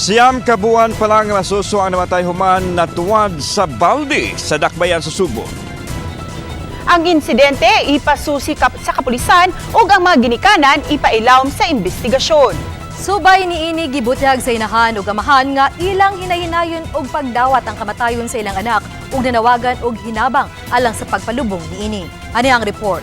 9 ka buwan pa lang masuso ang namatay human natuwad sa balde sa Dakbayan sa Sugbo. Ang insidente ipasusi sa kapulisan ug ang mga ginikanan ipailawom sa investigasyon. Subay niini, gibutyag sa inahan ug amahan nga ilang hinahinayon og pagdawat ang kamatayon sa ilang anak ug nanawagan og hinabang alang sa pagpalubong niini. Ani ang report.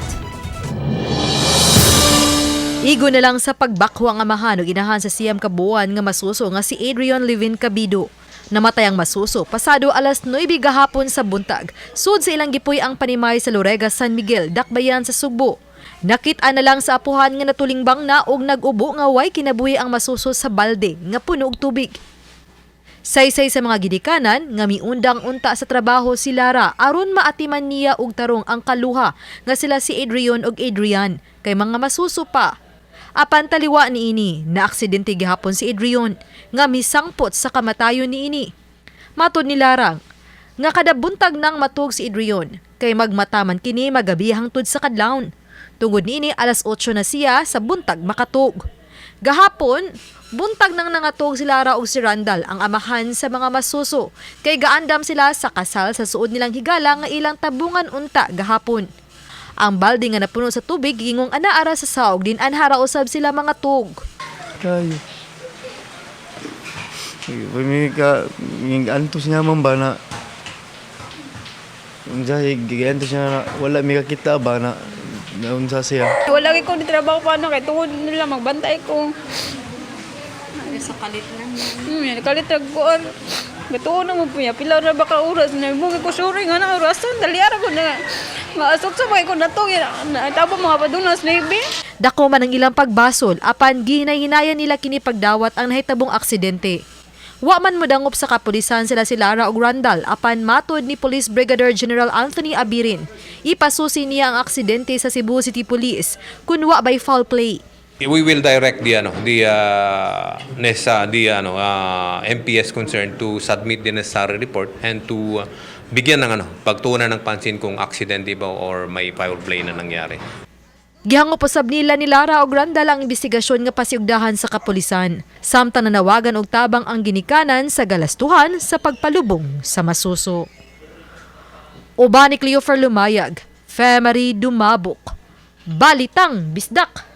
Igo na lang sa pagbakho ang amahan ug inahan sa 9 ka buwan nga masuso nga si Adrian Levin Cabido. Namatay ang masuso pasado alas 9 gahapon sa buntag. Sud sa ilang gipuy ang panimay sa Lorega, San Miguel, Dakbayan sa Sugbo. Nakita na lang sa apuhan nga natulingbang na og nag-ubo nga way kinabuhi ang masuso sa balde nga puno og tubig. Saysay sa mga gidikanan nga miundang unta sa trabaho si Lara aron maatiman niya og tarong ang kaluha nga sila si Adrian ug Adrian kay mga masuso pa. Apan taliwa niini, na aksidente gihapon si Adrian nga misangpot sa kamatayon niini. Matod ni Lara nga kada buntag nang matug si Adrian kay magmataman kini magabi hangtod sa kadlawon. Tungod niini, alas 8 na siya sa buntag makatug. Gahapon, buntag nang nangatog si Lara ug si Randall, ang amahan sa mga masuso, kay gaandam sila sa kasal sa suod nilang higala nga ilang tabungan unta gahapon. Ang balde nga napuno sa tubig gingong anaara sa saog din anhara usab sila mga tug. Kayo. May ka antos niya man ba na unsa, giantos niya na wala mi kakita ba na naunsa siya. Wala ko ni trabaho pa na kay tungod nila magbantay ko. Sa kalit lang. Kalit ag kuan. Gatuon na mo po niya. Pila na ba ka oras na mo ko sure nga na orasan dali ara ko na. Maasok sa ko na to na tabo mga padunas maybe. Dako man ang ilang pagbasol apan gihinay-hinayan nila kini pagdawat ang nahitabong aksidente. Wa man modangop sa kapulisan sila si Lara ug Randall, apan matod ni Police Brigadier General Anthony Abirin, ipasusi niya ang aksidente sa Cebu City Police kun wa bay foul play. We will direct the ano the NESA, the ano MPS concerned to submit the necessary report and to bigyan ng ano pagtuunan ng pansin kung aksidente ba or may foul play na nangyari. Gihangop usab nila ni Lara og Randall ang investigasyon nga pasiugdahan sa kapulisan. Samtang nanawagan og tabang ang ginikanan sa galastuhan sa pagpalubong sa masuso. Uban ni Cleofer Lumayag, Femery Dumabok. Balitang Bisdak.